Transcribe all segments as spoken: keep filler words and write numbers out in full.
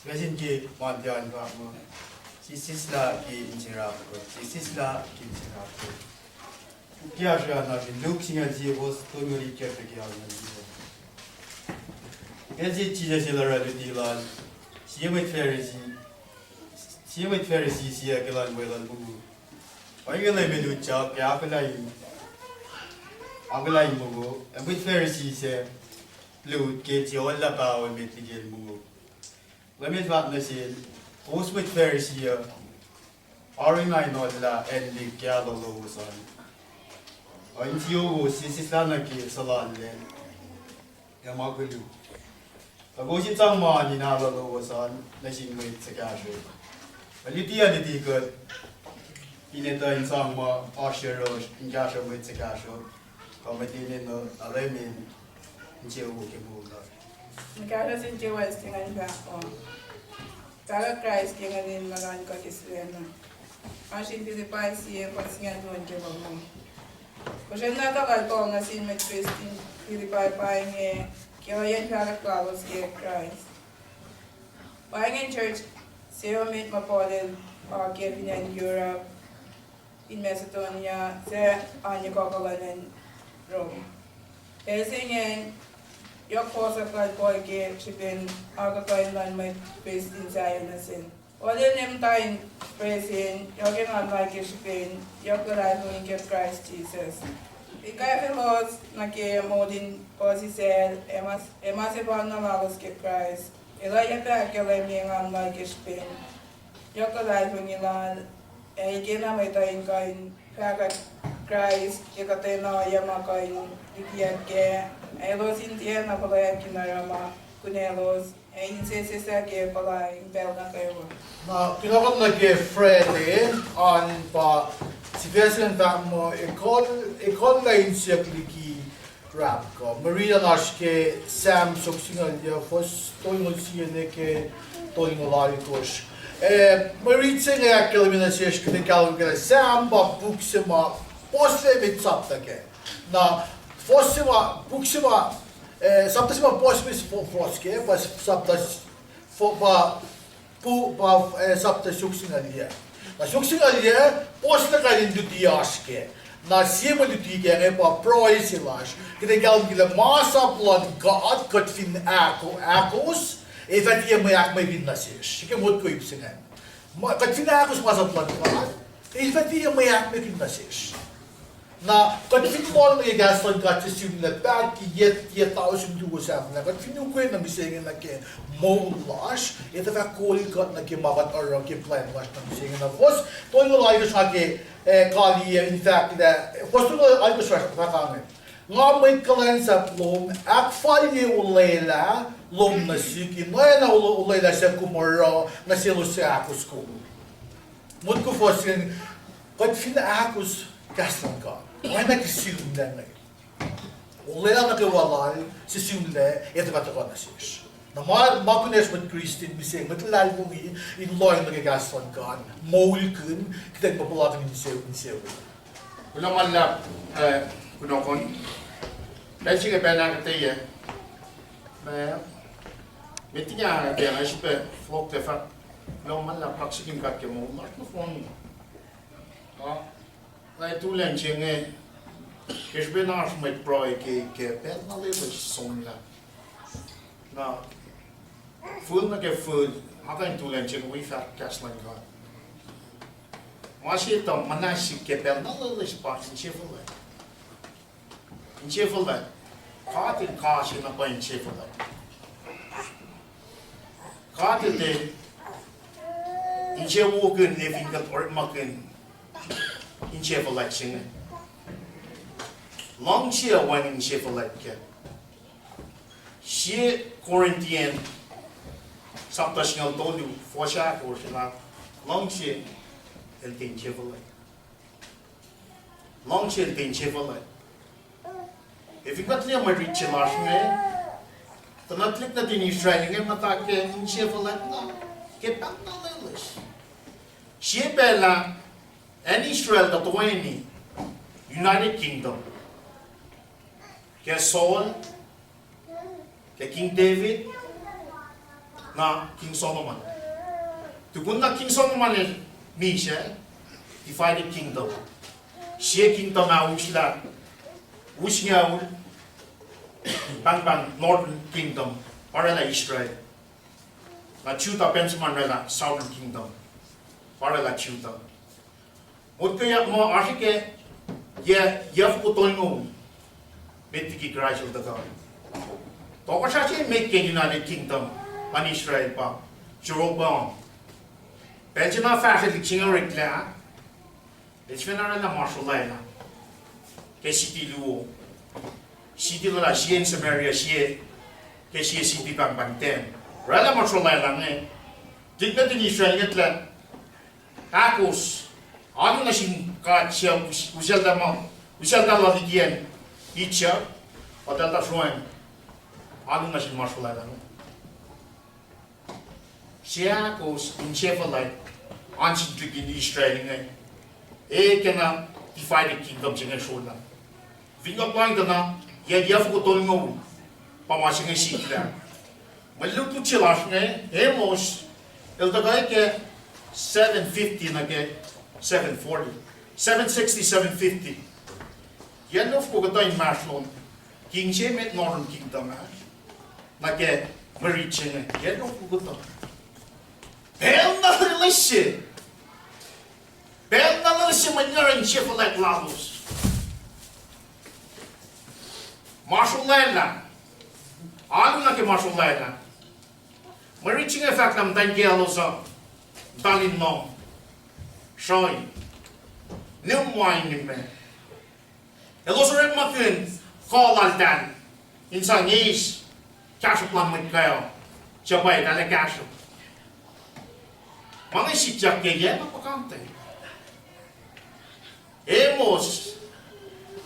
Resin ke Monday an fahk muh, sesseslah ke inse raku, sesseslah ke inse raku. Ke asr an, na fin Luke singucul sie, fuhs tolngoul itkohsr nuh ke alngoul luo. Ke sie Jisus el oruh luti lal, sie mwet Pharisee, sie mwet Pharisee siyuck elan weluhl mongo, ohinge Leum El utyak ke ahkolah in, ahkolah in mongo, ac mwet Pharisee sac lut ke el tiac ohllah paho emet liki el mongo. Leum El fahk nuh sel, kowos mwet Pharisee uh, oaru na in ohllah acn lik ke ahluh lowos an, ac insiyowos sesseslah nuh ke suhlallacl ac ma koluk, tuh kowos in sang ma in ahluh lowos an nuh sin mwet suhkahsruhp. Ac luti, ac luti kuht in etuh in sang ma oasr yohrohsr in kahsruh mwet suhkahsruhp, kuh mwet enenuh, ac Leum El insewowo ke moul lasr. Nuh kahsruh sin ke West ingacn fahk uh, pahluh Kraist ke nguhnin luhn kuht Israel. Oasr in Philippi sie, fuhs singucul luo nuh ke longoul. Kosraclah tuhkuh lal Paul nuh sin mwet Kristin Philippi pa inge ke ohiyacn pahluh lalos ke Kraist. Pa ingacn church se emet ma Paul el oak ke fin acn Europe, in Macedonia, suc oan yohk kuh luhn acn Rome. Pacl se ingacn, yohk fohsack lal Paul ke srihpen akuhkuhin luhn mwet Kristin sahyac nuh sel. Paul el ne muhta in presin yohk engan lal ke srihpen yohk luhlahlfongi ke Kraist Jisus. El kwacfeloos nuh ke moul in puhsisacl ac ma, ac ma sefanna lalos ke Kraist. El oacyacpac ahkkahlwemye engan lal ke srihpen yohk luhlahlfongi lal, ac el kena mwet uh in kuh in fahkwack Kraist ke kuhtwena ohiyac ma kuh in lutiyuck kac, ac elos in tiacna fuhlweack in oruh ma kunaclos, ac inseseslah ke puhla in pacl nuh kwewa. Na kunohkohn nuh ke Friday an pa sifac se in fahk muh, ekuhllah, ekuhllah in siyuck liki rapkuh. Mwe riti an oasr ke Sam som singucul yac, fuhs tolngoul sie nuh ke tolngoul alkosr. Eh, mwe riti se inge ahkkahlwemye nuh sesr kuht in kahlwem kac lah Sam pa puk se ma puhslac emet sapta kac. Na, fuhs se ma, puk se ma, eh, sapta se ma puhslac emet fo-, fohs kac, pa sapta s-, fo-, pa pu-, pa, eh, sapta siofok singucul yac. Na siofok singucul yac, puhslac kain in luti oasr kac. Na sie mwe luti kac inge pa pruhe se lasr. Kuht in kahlwem kac lah masap luhn God, kuht fin ahko-, ahkos, ac fah tiac mwe ahkmwekin nuh sesr. Srihke motko ip se ingacn. Ma-, kuht fin ahkos masap luhn God, ac fah tiac mwe ahkmwekin nuh sesr. Na kuht fin lohng nuh ke kahs luhn God se sihmlac, paht ke yac, yac tausin luo sahflah, kuht fin ukwe na mihsenge nuh ke moul lasr, ac tuh fah kol kuht nuh ke ma kuht oruh ke plwacn lasr na mihsenge. Na fuhs tolngoul alkosr nga ke, eh, kaliyac in fahk lah, fuhs tolngoul alkosr fahk ange. Nga mwet kuhlwacnsap lom, ahkfalye olwelah lom nuh sihk, in oacna olwelah suc kom oruh nuh selos suc ahkos kom. Motko fuhs se, kuht fin ahkos kahs luhn God, oacna ke sihmlac inge, olwelah nuh kwewa lal se sihmlac, ac tuh fah tuhkuh nuh sesr. Na ma, ma kunacsr mwet Kristin mihsenge, mwet luhlahlfongi, in lohacng nuh ke kahs luhn God, moulkihn, kuht in puhlakihn inse-, insewowo. Kuloh ma luhlahp, eh, kunohkohn. Pacl se inge pacl ahkuhtweyac. Ma, met liki ahkuhtweyac, nga srihpac fohlohk tuh fahk, kuloh ma luhlahp, kaksakihn God ke moul lasr nohfohn. Ah, nga tuhlac se inge, ke srihpen oasr mwet pruhe ke, ke pacl na loeloes somlah. Na fihl nuh ke fihl, nga kuh in tuhlac se inge wi fahk kahs luhn God. Ma se tuh muhnahs sihk ke pacl na loeloes pa insefuhlwact. Insefuhlwact. God El kase na pa insefuhlwact. God El tiac insewowokihn ac fin kuht orekmakihn insefuhlwact se inge. Luhngse wacngihn insefuhlwact kac. Sie Corinthian sapta singucul tolu, fuhs ahkosr, na luhngse el tiac insefuhlwact. Luhngse el tiac insefuhlwact. Ac fin kuht liye mwe riti se lasr inge, tuhlihk nuhtin Israel inge muhta ke insefuhlwact na ke pacl na loeloes. Sie pacl ah, acn Israel tuh toeni United Kingdom. Ke Saul, ke King David, Na King Solomon. Tukun na King Solomon el misac, divided kingdom. Sie kingdom ah uslah, usngaul, pahngpahng Northern Kingdom, pa oraclah Israel. Na Judah, Benjamin oraclah Southern Kingdom, pa oraclah Judah. Motkoyak muh oasr ke yac, yac foko tolngoul met liki Kraist el tuhkuh. Tohkohsrah se met ke United Kingdom luhn Israel pa Jeroboam. Pacl se na fahsrwelihk se inge oreklac, el sifacna oraclah ma srolwaclah ke city luo. City lal ah sie in Samaria, sie, ke sie city pahngpahng ten. Oraclah ma srolwaclah inge. Tuhlihk nuhtin Israel inge tuh lah ahkos, alu nuh sin god se, us-, useltahl ma, useltahl liki acn Egypt, eltahl sroang, alu nuh sin ma srolwaclah inge. Seahkos insefuhlac an sin tuhlihk Israel inge, e kena divided kingdom se inge srolah. Fin kuht lohng tuh na, yac, yac foko tolngoul, pa ma se inge sikyak. Mwe lutlut se lasr inge, Amos, el tuhkuh ke seven fifty nuh ke seven forty, seven sixty, seven fifty. Yac luo foko kuhtuh inmahsrlon king se met Northern Kingdom ah, nuh ke mwe rit se inge, yac luo foko kuhtuh. Pacl na loeloes se, pacl na loeloes se mwe nuh insefuhlac lalos. Ma srolwaclah, alu nuh ke ma srolwaclah. Mwe rit se inge fahk lah muhtwacn kiyaclos uh, muhtahl in lohm, sruhi, nihm wain, nihm mel. Elos orekmakihn kuh laltahl in sang eis kahsruhp luhn mwet kweok, suc pwacye tahl ac kahsruhp. Ma inge sikyak ke yac na puhkantwen. Amos,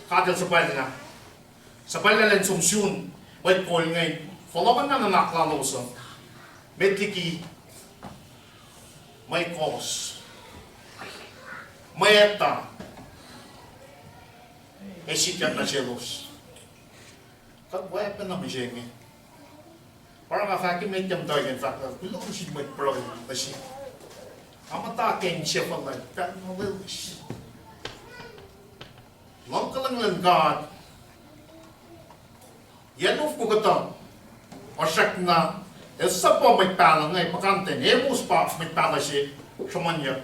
God el suhpwaclah, suhpwaclah elan som sun mwet kol inge, fohlohkohnna nuhnak lalos uh met liki mwe kohs, mwacta, ac sikyak nuh selos. Kuht oacpacna mihsenge. Pa oruh nga fahk ke met ke muhtwacn fahk lah kuloh nuh sin mwet pruhe nuh sihk. Nga muhta ke insefuhlac, pacl na loeloes. Luhngkuhlwacng luhn God, yac luo foko kuhtuh, ohsrwekna, el suhpuh mwet pahluh inge, puhkantwen, Amos pa mwet pahluh se sruhmuhnyuck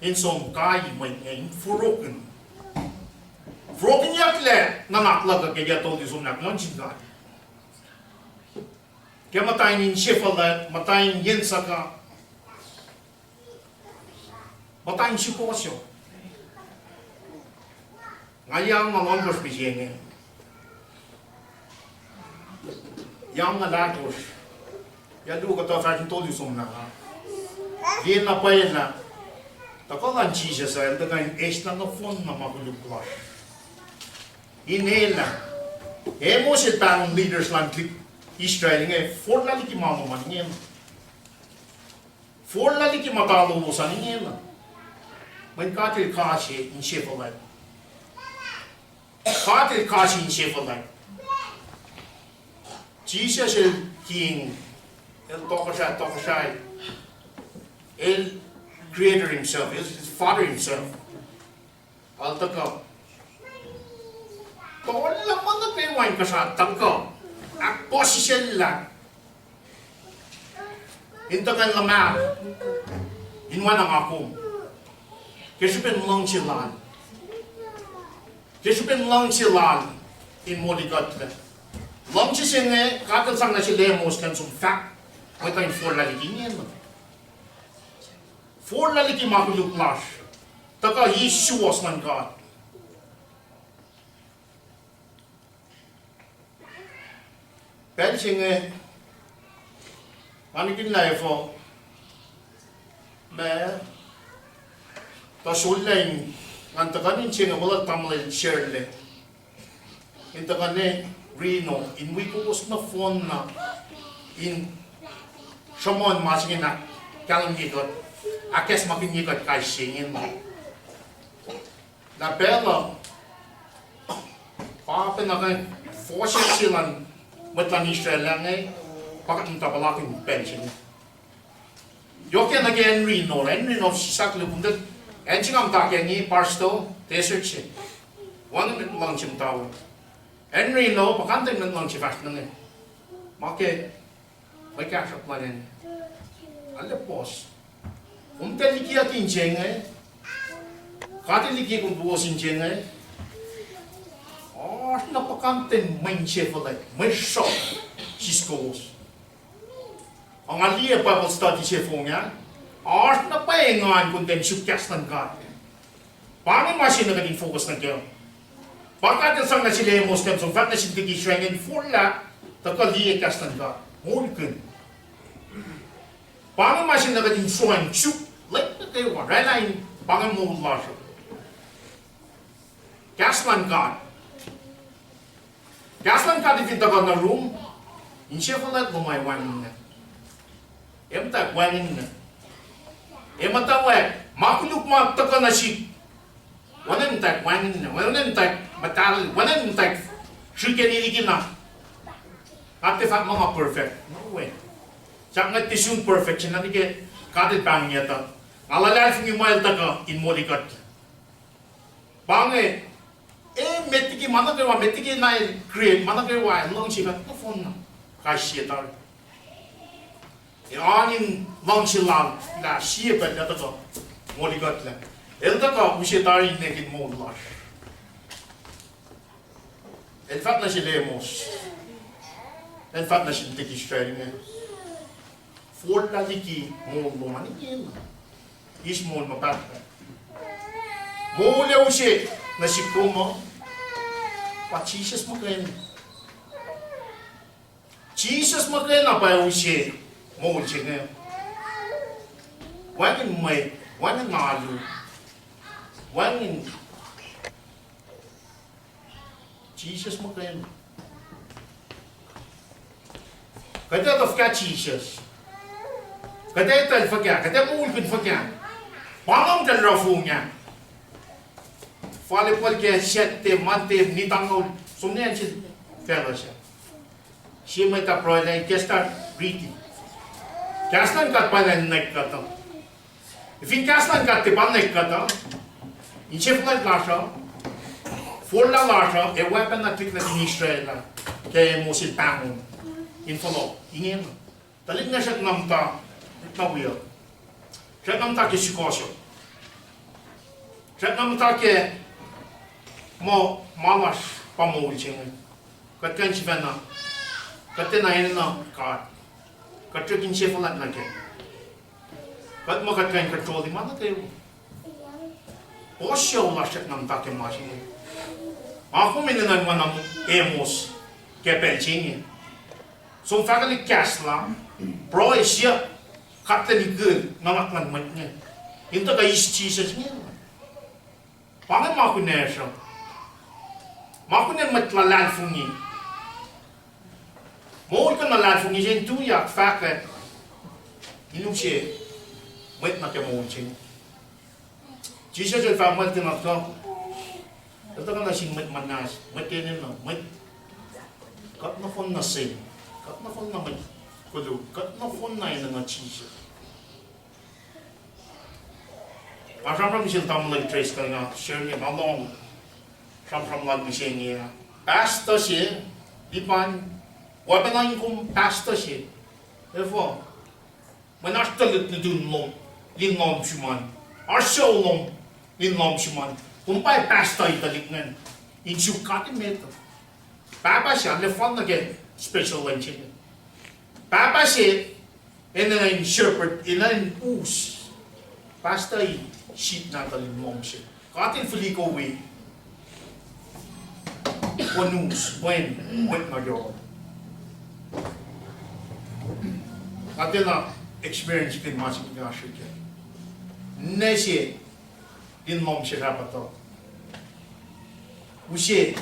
in som kai mwet inge, in forokihn, forokihnyucklac nuhnak luhk uh ke yac tolu somlah luhn sin God. Ke muhta in insefuhlac, muhta in yen suhka, muhta in sukohsohk. Nga yac angngaul ohnkohsr mihsenge. Yac angngaul ahkosr. Yac luo kuhtuh fahsr in tolu somlah ah, liye na pwacye lah tuhkuh luhn Jisus uh, el tuhkuh in eslah nohfohn na ma koluk lasr. In elah, Amos el pahngon leaders luhn tuhlihk Israel inge, forlah liki ma lom an ingena. Forlah liki ma tahlowos an ingena. Mweyen God el kase insefuhlac. God el kase insefuhlac. Jisus el king, el tohkohsrah, tohkohsrah, el creator himself, el father himself. El tuhkuh, tuh luhman nuh kwewa inkuhsrao tuhkuh ahkpuhsisacllah in tuhkuh in luhmahp in oacna nga kom. Ke srihpen luhngse lal. Ke srihpen luhngse lal in molikuhtlac. Luhngse se inge God el sang nuh sel Amos elan som fahk, mwet uh in forlah liki ingena. Forlah liki ma koluk lasr. Tuhkuh eis suwohs luhn God. Pacl se inge, nga nihkihn lah efuh ma, tuh sollah in, ngan tuhkuh in se inge, welul tamuhlwel Shirley, in tuhkuh nuh Reno in wi kowos nohfohn na in sruhmuhn ma se inge, na kahlwem ke kuht, ahkacsmakihnye kuht kais se inge. Na pacl uh, pa pacna ke fohs se luhn mwet luhn Israel inge, Pa kuht muhta puhlakihn pacl se inge. Yohk nuh ke Henry Nor, Henry Nor sisaklu kuhn tuh, acn se nga muhta ke inge, Barstow Desert se. Wacngihn mwet luhngse muhta we. Henry Nor, puhkantwen mwet luhngse fahsr nuh inge. Ma ke, mwe kahsruhp lal an. Arlac puhs. Kom tiac likiyuck in se inge. God El likiye kom kowos in se inge. Oasr na puhkantwen mwe insefuhlwact, mwe sruhf, siskowos. Ac nga liye Bible study se fong ah. Oasr na pwacye engan kom tiac suk kahs luhn God. Pa inge ma se na kuht in focus nuh kac. Pa kuht in sang nuh sel Amos, kom som fahk nuh sin tuhlihk Israel in forlah, tuhkuh liye kahs luhn God. Moulkihn. Pa inge ma se na kuht in sruhn suk, lwelah nuh kwewa, oraclah in, pa inge moul lasr uh. Kahs luhn God. Kahs luhn God fin tuhkuh nuh yurum, insefuhlwact lom ac wacngihnna. Emtuhk wacngihnna. Ac muhtwacwacack, ma koluk ma tuhkuh nuh sihk. Oacna in muhtwacwacack wacngihnna, oacna in muhtwacwacack muhtahl, oacna in muhtwacwacack srihke in likina. Nga tiac fahk muh nga perfect. No way. Sahp nga tiac sun perfect se na nuh ke God El pahngonyuck tuh. Nga luhlahlfongi ma El tuhkuh in moli kuht. Pa inge, e, met liki ma nuh kwewa, met liki na El create ma nuh kwewa, El luhngse kuht nohfohn na. Kais sie tari. E, oan in luhngse Lal, lah sie pacl El tuhkuh moli kuht lah. El tuhkuh use tari nwe ke moul lasr. El fahk nuh sel Amos. El fahk nuh sin tuhlihk Israel inge. Forlah liki moul lom an ingena. Eis moul ma pahtpaht. Moul ac use nuh sihk kom uh, pa Jisus muhkwena. Jisus muhkwena pa use moul se inge. Wacngihn mwet, wacngihn alu, wacngihn Jisus muhkwena. Kuht ac tuh fuhkah Jisus? Kuht ac etuhl fuhkah? Kuht ac moulkihn fuhkah? Pa nga muhtahl ra fong ah. Fal ac pacl ke Saturday, Monday, nitacngoul, som ne acn sel facluh sac. Sie mwet ah pruhe lah ikacslah riti. Kahs luhn God pa in nwack kuht uh. Fin kahs luhn God tiac pa nwack kuht uh, insefuhlwact lasr uh, forlah lasr uh, ac oacpacna tuhlihk nuhtin Israel uh, ke Amos el pahngon in fohlohk ingena. Tuhlihk inge srackna muhta, na wiyuck. Srackna muhta ke sukohsohk. Srackna muhta ke muh ma lasr pa moul se inge. Kuht kuh in sifacna, kuht tiacna enenuh God. Kuht srack insefuhlwact nuh kac. Kuht muh kuht kuh in control ma nuh kwewa. Puhs sucu lasr srackna muhta ke ma se inge. Nga kom enenuh in oacna Amos ke pacl se inge. Som fahkwelihk kahs lal, pruhe siyuck, kuht tiac likihn nuhnak luhn mwet inge. In tuhkuh eis Jisus inge. Pa inge ma kunacsr uh. Ma kunacsr mwet luhlahlfongi. Moul kuh luhlahlfongi se in tuyak fahkwack in use mwet nuh ke moul se inge. Jisus el fahk muh el tiacna kuh, el tuhkuh nuh sin mwet muhnahs, mwet enenuh, mwet, kuht nohfohn na sin, kuht nohfohn na mwet koluk, kuht nohfohn na enenuh Jisus. Nga sramsram sel tamuhlwel Driscoll, nga share inge, nga lohng sramsram lal mihsenge ah. Pastor se, Lipan, oacpacna in kom pastor se. Efuh? Mweyen oasr tuhlihk nuhtum lom, lin lohm sum an. Oasr sucu lom, lin lohm sum an. Kom pa pastor tuhlihk ingacn. In suk God emet uh. Pahpah se, arlac fal nuh ke special lwen se inge. Pahpah se, enenuh in shepherd, enenuh in us. Pastor sheep nahtuhl in lohm se. God El fihli kom wi, kom us, mweyen mwet nuh yohrohl. Nga tiacna experience kihn ma se inge oasr ke. Ninac se, lin lohm se fahk pahtuh, use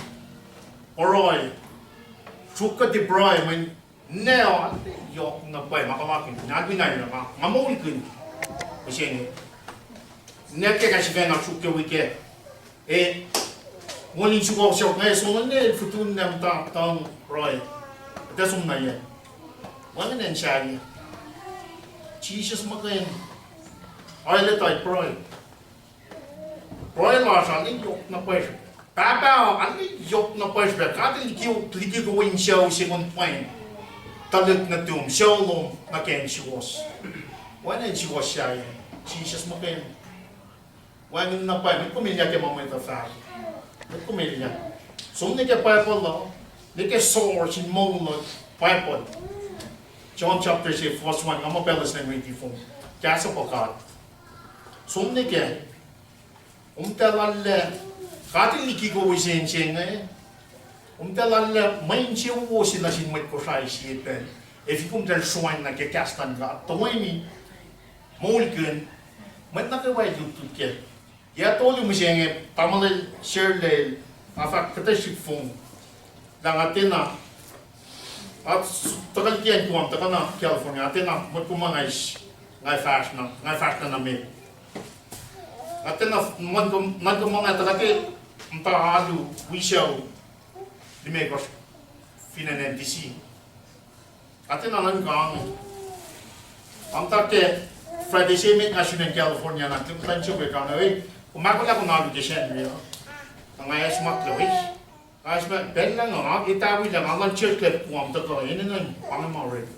pruhe, sruok kuht in pruhe, mweyen ninac uh yohk na pwacye ma puhlakihn, na kunac na nga, nga moulkihn mihsenge. Ninac ke kahs sifacna sruok ke wi kac. E, mol in sukohsohk inge, soenna el fototun na muhta tuhng pruhe. Kuht ac som na yac. Wacngihn acn sahyac. Jisus muhkwena. Oacyacpac pruhe. Pruhe lasr arlac yohk na pwacye. Pahpah, arlac yohk na pwacye. God El liki, liki kowos in sucu se ingacn pweng. Tuhlihk nuhtum, sucu lom nuh ke acn suwohs. Wacngihn acn suwohs sahyac. Jisus muhkwena. Wacngihn na pwacye, met kom elyah ke ma mwet uh fahk. Met kom elyah. Som nuh ke Bible uh, nuh ke source in moul uh, Bible. John chapter six, verse one, nga muh pacl uh sacn riti fong. Kahs uh pa God. Som nuh ke, kom tuh lal lah, God El liki kowos in se inge, kom tuh lal lah mwe insewowo se nuh sin mwet Kosrae sie pacl. Ac fin kom tuh sruan nuh ke kahs luhn God, toeni, moulkihn, mwet nuh kwewa lutlut kac. Yac tolu mihsenge, tamuhlwel Sherlel, nga fahk kuhtuh srihk fong. Lah nga tiacna, nga tuhkuh liki acn Guam, tuhkuh nuh California, nga tiacna motko ma nga eis, nga fahsr na, nga fahsr na nuh met. Nga tiacna, nuhnkuh, nuhnkuh muh nga tuhkuh ke muhta alu, wi sucu, limekohsr, fin acn N B C. Nga tiacna nuhnkuh. Nga muhta ke Friday se met nga sun acn California na, tiac muhta in sokwe kanga, e, kom ahkolah kom alu ke Sacnri uh. Na nga acsmaklac, e, nga acsmaklac, pacl lah nga, nga etawi lah nga luhn church lap Guam tuhkuh, enenuh in pa inge ma orek.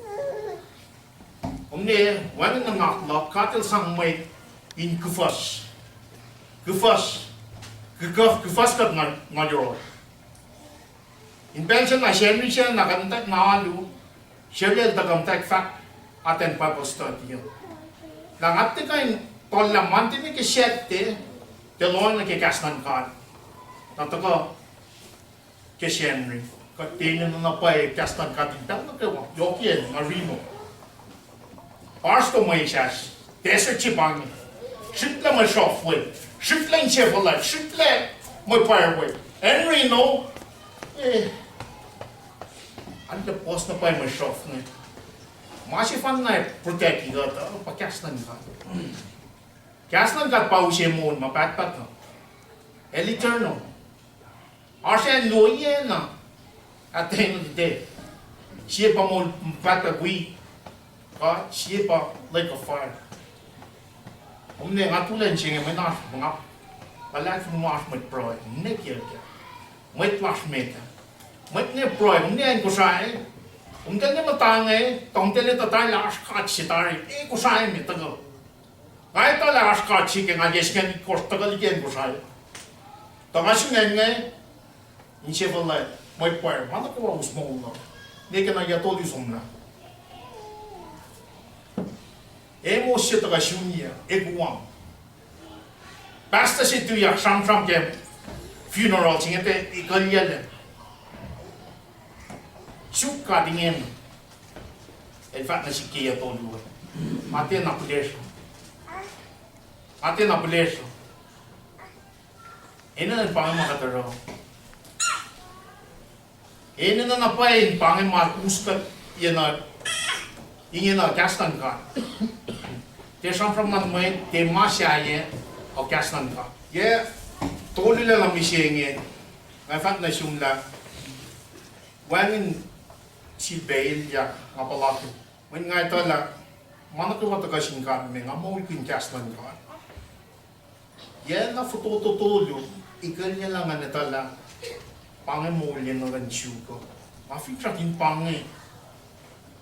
Kom ne, wacngihn nuhnak luhk, God El sang mwet in kuhfuhs. Kuhfuhs. Kuhkuh, kuhfuhs kuht na, na yohrohl. In pacl se na Sacnri se na kuht muhta na alu, Sherlel tuhkuh muhta fahk atacn Bible study uh. Na nga tiac kuh in tuhllah Monday nuh ke Saturday, tiac lohacng nuh ke kahs luhn God. Na tuhkuh ke Sacnri. Kuht tiac enenuh na pwacye kahs luhn God in pacl nuh kwewa. Yohkiyacn, nga riti. Oasr tuh mwe sas. Desert se pa inge. Srihklac mwe sruhf we. Srihklac insefuhlac. Srihklac mwe pwacr we. Acn Reno, e, arlac puhs na pwacye mwe sruhf inge. Ma sefanna protect-i kuht uh pa kahs luhn God. Kahs luhn God pa use moul ma pahtpaht uh. El eternal. Oasr acn luo na, at the end of the day, sie pa moul pahtpaht wi God, sie pa lake of fire. Kom ne nga tuhlac se inge mwe na oasr, nga, nga luhlahlfongi muh oasr mwet pruhe ne kiyacl kac. Mwet lasr met ah. Mwet ne pruhe, kom ne acn Kosrae, kom tiac ne muhta inge, tuh kom tiac ne tuhtah lah oasr God se tari, e Kosrae me tuhkuh. Nga etuh lah oasr God se ke nga ke sngacn itkohsr tuhkuh liki acn Kosrae. Tuh nga sun acn inge, insefuhlac, mwe pwacr, ma nuh kwewa us moul uh. Ne ke na yac tolu somlah. Amos se tuhkuh sun yac, e Guam. Pastor se tuyak sramsram ke funeral se inge, ekuhllah lah, suk God ingena. El fahk nuh sihk ke yac tolu ah, nga tiacna pihlesruh. Nga tiacna pihlesruh. Enenuh in pa inge ma kuht oruh. Enenuh na pwacye in pa inge ma us kuht, yen, ingena kahs luhn God. Tiac sramsram luhn mwet, tiac ma sahyac, uh, kahs luhn God. Yac tolu lacna mihsenge, nga fahk nuh sum lah, wacngihn silpac elyah nga puhlakihn. Mweyen nga etuh lah ma nuh kwewa tuhkuh sin God me, nga moulkihn kahs luhn God. Yac na fototo tolu, ekuhllah lah ngan etuh lah pa inge moul yen nuh luhn suk uh. Nga finsrak in pa inge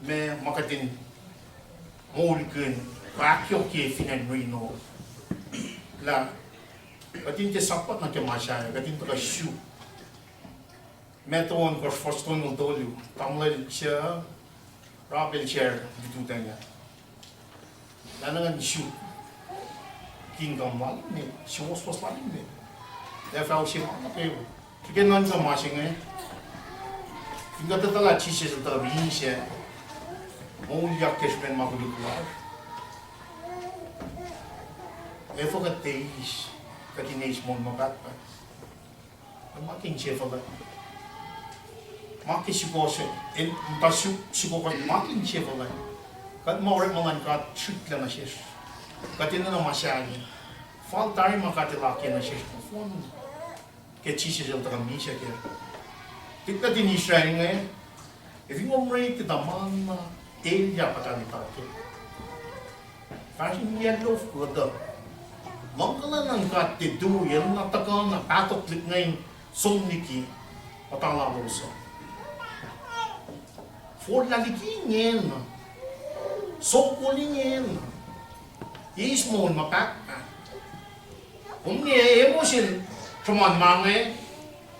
ma ma kuht in moulkihn, ahkyohkye fin acn Reno. Lah kuht in tiac sapkihn nuh ke ma sahyac, kuht in tuhkuh suk. Matthew ohnkohsr, fuhs tolngoul tolu, tamuhlwel se, Rob el share lututacng ah. Lah ngan suk kingdom lal me, suwohswohs lal me. Lah fah use ma nuh kwewa. Srihke nuhnkuh ma se inge. Fin kuht etuh lah Jisus El tuh misac, moulyak ke srihpen ma koluk lasr, efuh kuht tiac eis, kuht in eis moul ma pahtpaht? Ma ke insefuhlac, ma ke sukohsohk, in muhta su-, sukohsohk, ma ke insefuhlac. Kuht ma orekma luhn God srihklac nuh sesr. Kuht enenuh ma sahyac. Fal tari ma God El akiyac nuh sesr nohfohn ke Jisus El tuhkuh misac kac. Tuhlihk nuhtin Israel inge, ac fin kom riti tuh ma na Elyah puhtatlac ke fahsr in yac luo kuhtuh. Luhngkuhlacng luhn God tiac tui, el na tuhkuh na pahtoklihk nuh in som liki muhta lalos uh. Forlah liki ingena. Sokol ingena. Eis moul ma pahtpaht. Kom ne Amos el sruhmuhn ma inge,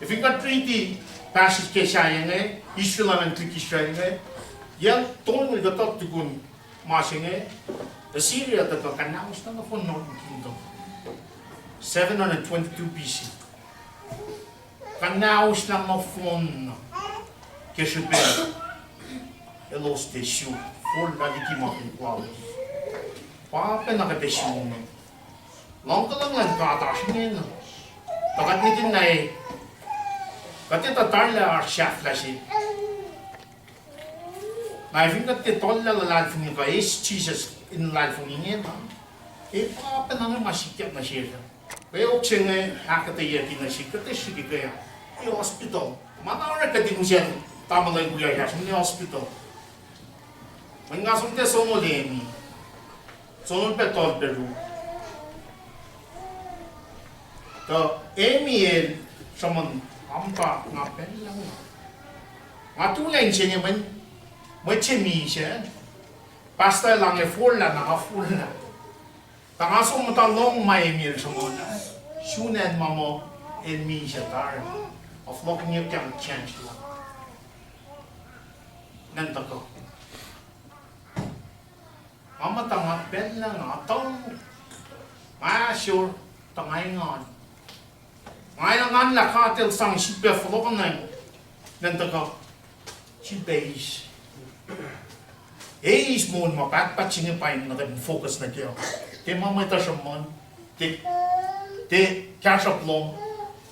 ac fin kuht riti passage ke sahyac inge, Israel an tuhlihk Israel inge, yac tolngoul kuhtuh tukun ma se inge, Assyria tuhkuh kuhnahoslah nohfohn Northern Kingdom. Seven hundred twenty-two B C. Kuhnahoslah nohfohn ke srihpac elos tiac suk, forlah liki ma koluk lalos. Pa pacna kuht ac suk. Luhngkuhlacng luhn God oasr ingena. Tuh kuht nihkihn na, kuht etuh tari lah oasr sahflah se. Na fin kuht tiac tollah luhlahlfongi kuh eis Jisus in luhlahlfongi ingena, e pa pacna inge ma sikyak nuh sesr. Kweok se inge ahkuhtweyucki nuh sihk, kuht ac srihke ke hospital. Ma na oruh kuht in usacn tamuhlwel wiyacsr mwe hospital. Mweyen nga som tiac sonol Amy. Sonol pac tol pac ru. Tuh Amy el sruhmuhn, ampa nga pacl lah nga, nga tuhlac inse inge mweyen mwet se misac. Pastor el inge forlah na nga forlah. Tuh nga som muhta lohng ma Amy el sruhmuhn ah. Sun acn ma muh el misac tari. Of lok inge kang change la. Ngan tuhkuh. Nga muhta nga pacl lah nga tuh, nga sure tuh nga engan. Nga engan lah God el sang sifilpac fohlohkohnacng ngan tuhkuh sifilpac eis. Eis moul ma pahtpaht se inge pa in nuh kuht in focus nuh kac. Tiac ma mwet uh sruhmuhn, tiac, tiac kahsruhp lom,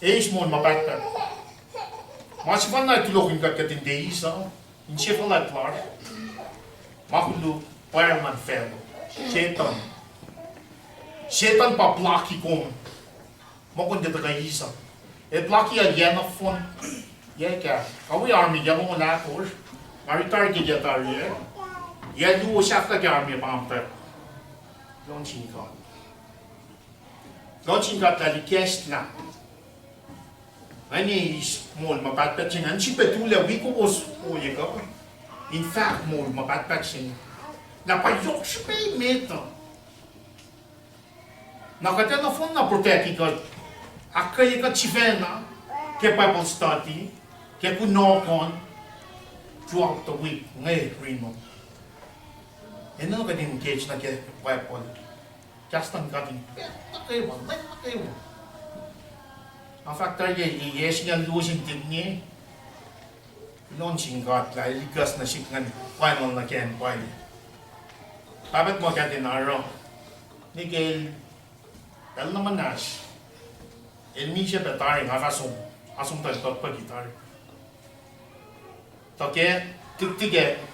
eis moul ma pahtpaht. Ma sefanna tulokihn kuht kuht in tiac eis uh, insefuhlwact lasr, ma koluk, pwacr luhn facluh, Setuhn. Setuhn pa block-i kom muh kom tiac tuhkuh eis uh. El block-i uh yac nohfohn, yac ekahsr. Nga wi army ke longoul ahkosr, nga retire ke yac tari ah. Yac luo sahflah ke army pa nga muhta kuloh nuh sin God. Kuloh nuh sin God lah el ikacslah ngan eis moul ma pahtpaht se inge, ngan sifilpac tuhlac wi kowos ohiyac kuh in fahk moul ma pahtpaht se inge. Lah pa yohk srihpac emet uh. Na kuht ac nohfohn na protect-i kuht, ahkkweye kuht sifacna ke Bible study, ke kunohkohn throughout the week inge rino. Enenuh kuht in engage nuh ke Bible, kahs luhn God in pacl nuh kwewa, lwen nuh kwewa. Nga fahk tari ke yac singucul luo sin ten inge, kuloh nuh sin God lah el ikacs nuh sihk ngan pwacnwacl nuh ke acn pwacye. Pahpah muh kuht in oruh, nwe ke el, pacl na muhnahs, el misac pac tari, nga fah som, nga som tuh el pukpuki tari. Tuh ke, tiktike,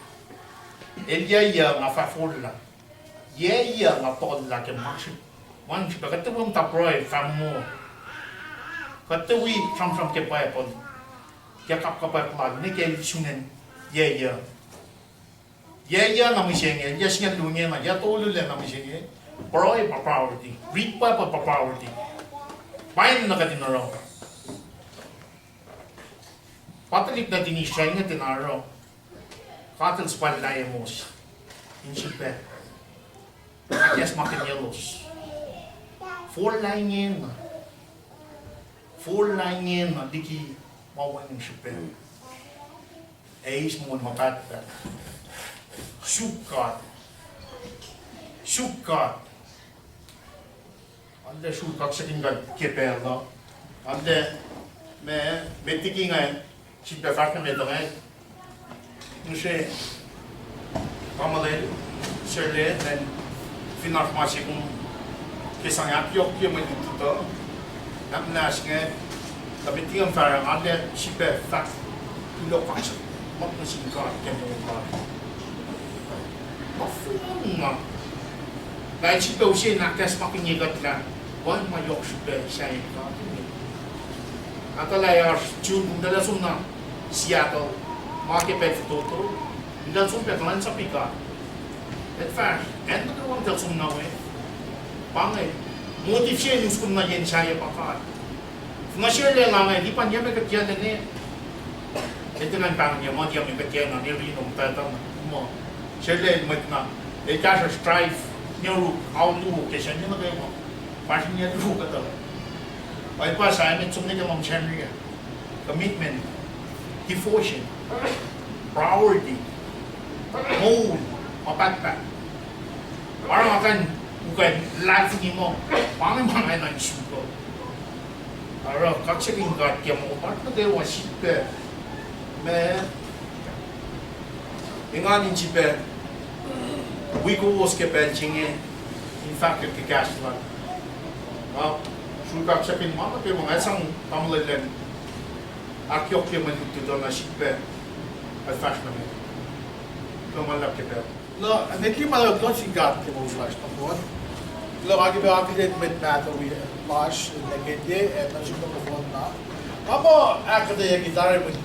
el yac yac nga fah forlah. Yac yac nga tollah ke ma srihk, ma srihk, kuht tiac wi muhta pruhe fahk muh, kuht tiac wi sramsram ke Bible, ke kapkapwack lal, nwe ke el sun acn yac yac. Yac yac na mihsenge, yac singucul luo inge na yac tolu lac na mihsenge, pruhe pa priority, read Bible pa priority. Pa inge na kuht in oruh. Pa tuhlihk nuhtin Israel inge tiacna oruh. God el suhpwaclah Amos in sifilpac ahkacsmakihnyelos. Forlah ingena. Forlah ingena liki ma wacngihn srihpac. Ac eis moul ma pahtpaht. Suk God. Suk God. Arlac srui kaksakihn God ke pacl uh. Arlac, ma, met liki nga sifilpac fahsr nuh met uh inge, ngihsre tamuhlwel Serle, then fin oasr ma se kom ke sang ahkyohkye mwe lutlut uh, ahkmuhnahs inge, tuh met liki nga fahsr, arlac sifilpac fahk kuloh kaksakihn nuh sin God ke moul lasr. Nohfohn na, na el sifilpac use in ahkacsmakihnye kuht lah wacngihn ma yohk srihpac sahyacn God. Atalah oasr June, kom talah som nuh Seattle, ma ke pacl fototo. Eltahl som pac kuhlwacnsap God. Eltahl fahsr, acn nuh kwewa eltahl som nuh we. Pa inge, motive se in us kom nuh yen sahyac pa God. Finne srwaclah nga, lipan yac me kuht yac lene. El tiac ngan pahngon yac ma tiac me kuht yac na, el riti muhtwacta na. Muh, srwaclah el mwet na. El kahsruh strive, nuruk, ao luo, ke srwaclah nuh kwewa. Fahsr in yac luo kuhtuh. Oacyacpac sa emet som nuh ke ma Sacnri ah. Commitment, devotion, priority, moul ma pahtpaht. Oruh nga kuh in, kuh in luhlahlfongi muh, pa inge ma nga enenuh in suk uh. Oruh kaksakihn God ke moul lasr nuh kwewa, sifilpac ma engan in sifilpac wi kowos ke pacl se inge in fahkwack ke kahs lal. Nga srui kaksakihn ma nuh kwewa, nga sang tamuhlwel lwen ahkyohkye mwe lutlut uh na sifilpac kuht fahsr nuh met. Kuloh ma luhlahp ke pacl. Na, met liki ma luhlahp sin God ke moul lasr nohfohn. Kuloh ma ke pacl akihlen mwet mahtuh lasr nuh ke tiac, ac nuh sum nohfohn na. Nga muh ahkuhtweyac ke tari mwet,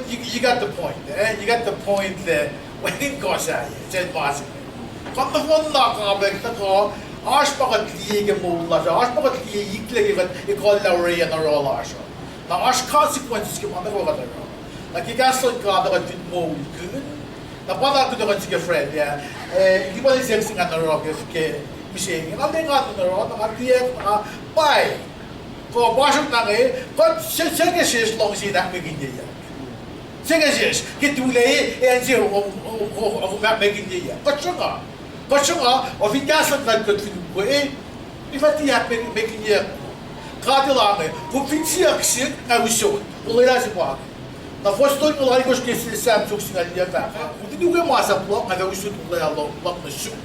you, you got the point, eh? You got the point lah wacngihn kuh sahyac, sel ma se. Kom nohfohn na kapwack na kuh, oasr ma kuht liye ke moul lasr uh, oasr ma kuht liye eklac ke kuht ekuhllah orwaclah oruh lasr uh. Na oasr consequences ke ma nuh kwewa kuht oruh. Na ke kahs luhn God uh kuht fin moulkihn, na pa na kunohkohn se ke friend, ah, eh, liki pa siyuck se ngan oruh ke, ke mihsenge, nga lwen ngan oruh, na nga tiac, na nga pwacye. Kuh pa srihk na inge, kuht se, se ke sesr luhngse in ahkmwekihnyeyac. Se ke sesr, ke tulac, acn se, o, o, o, o, ahkmwekihnyeyac. Kuht sruhnga. Kuht sruhnga, o fin kahs luhn God kuht fin ukwe, eh, in fah tiac ahkmwekihnyeyac. God El ange, kom fin siyuck sihk, nga usot. Olwelah se pa inge. Na fuhs tolngoul alkosr ke Sam suk singucul fahk, kom fin ukwe masap luhk, nga fah usot olwelah luhk nuh sum.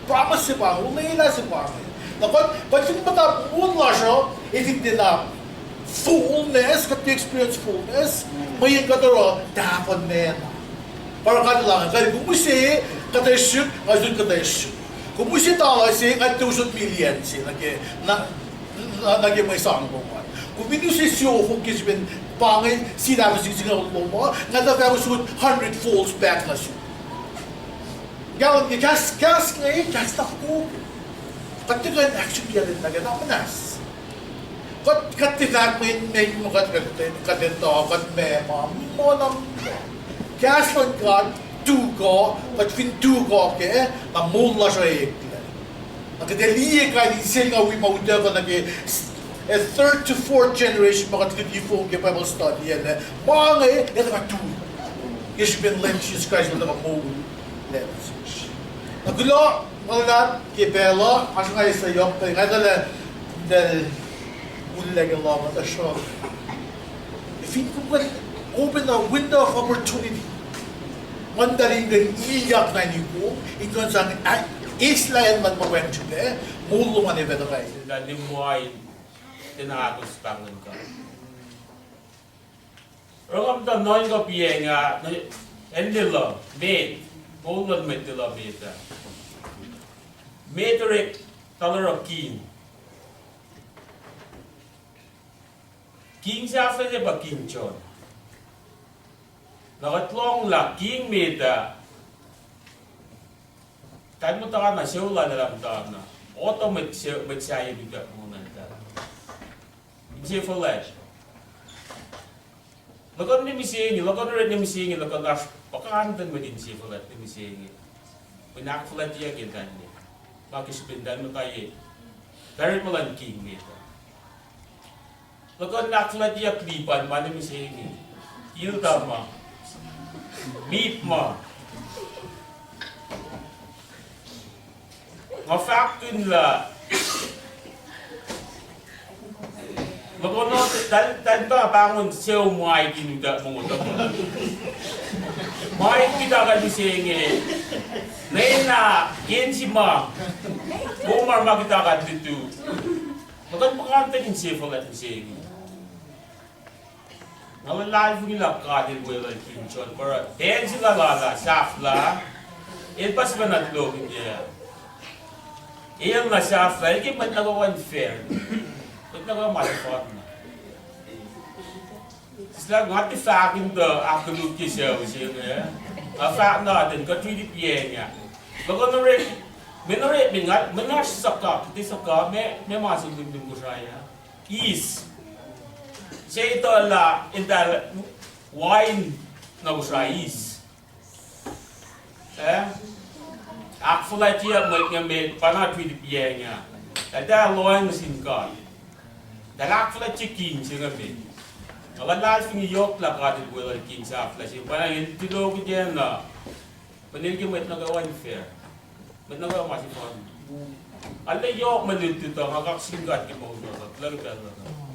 Promise se pa inge, olwelah se pa inge. Na kuht, kuht fin muhta moul lasr uh, e fin tiacna fullness, kuht experience fullness, mweyen kuht oruh tahfuh nacna. Pa oruh God El ange, kuh kom use kuhtuh srihk, nga usot kuhtuh srihk. Kom use tala se, nga tuh usot million se, nuh ke, na, na, nuh ke mwe sang lom an. Kom fin use siofok ke srihpen pa inge, sin ahkfahsrye singucul lom an, nga tuh fah usot hundred folds back nuh sum. Kahlwem ke kahs, kahs inge, kahs na fokoko. Kuht tiac kuh in ahksrihkye lwen nuh ke na muhnahs. Kuht, kuht tiac fahk mweyen, mweyen ma kuht, kuht, kuht etuh, kuht ma, ma, ma na. Kahs luhn God, tuh kuh, kuht fin tuh kuh ke, na moul lasr uh eklac. Na kuht ac liye kain in sel nga wi ma utuckuh nuh ke, a third to fourth generation ma kuht luti fong ke Bible study ah, ma inge, etuh na tuh. Ke srihpen Leum Jisus Kraist El tuhkuh moul lacn sesr. Na kuloh ma luhlahp ke pacl uh, oasr nga eis yohk, nga etuh lah, lah, ullac ke lohng uh tuhsruhk fin kom kuh in open a window of opportunity, ngan tuh in kuh in ilyak na in kom in kuh in sang, ah, eislah acn luhn ma wacngihn srihpac, moul lom an ac fah tuhkuh. Lah in ma in tiacna ahkos pahng luhn God. Oruh nga muhta nuhnkuh piacng ah, acn Lelu, met, moul luhn mwet Lelu met ah. Met orek, tahl oruh king. King sahflah se pa King John. Na kuht lohng lah king met ah, tahl muhtana, sucu lal ah muhtana. Otuh mwet se, mwet sahyac lutlut mongo nuh tahl. Insefuhlac. Luhkuhn ne mihsenge, luhkuhn orek ne mihsenge, luhkuhn oasr puhkantwen mwet insefuhlac ne mihsenge. Mweyen ahkfuhlwactyeyuck ke tahl ne. Ma ke srihpen tahl muhta ye. Tahl orekma luhn king met ah. Luhkuhn ahkfuhlwactyeyuck lipan ma ne mihsenge. Ilta ma. Mip ma. Nga fahkkihn lah, luhkuhn, tahl, tahl tuh pahngon sucu ma in utuck mongo tuhkuh. Ma in kita kuht mihsenge, lwen ah, ke inse ma, kom arma kita kuht lutu. Luhkuhn puhkantwen insefuhlac mihsenge. Nga luhlahlfongi lah God El weluhl King John, pa oruh pacl se lal ah sahflah, el pa sifacna tulohkihn yac. El na sahflah, el ke mwet nuh kwewa unfair. Mwet nuh kwewa ma tuhfahna. Sislah nga tiac fahk in tuh ahkkoluk ke sucu se inge. Nga fahk na ten kuht riti piyacng ah. Luhkuhn orek, men orek, men nga, men nga suhkuh, kuhti suhkuh, me, me ma se limlim Kosrae ah. East. Se etuh lah, in tal, wine, na Kosrae east. Eh? Ahkfuhlwactyeyuck mwet inge met, pa na riti piyacng ah. Eltahl lohacng nuh sin God. Eltahl ahkfuhlwactye king se inge met. Nga luhlahlfongi yohk lah God El weluhl king sahflah se. Pa na el tilokihnacng na. Pa el ke mwet nuh kwewa unfair. Mwet nuh kwewa ma sefanna. Arlac yohk mwe lutlut uh, nga kaksakihn God ke moul luhk uh, kuloh ke pacl luhk uh.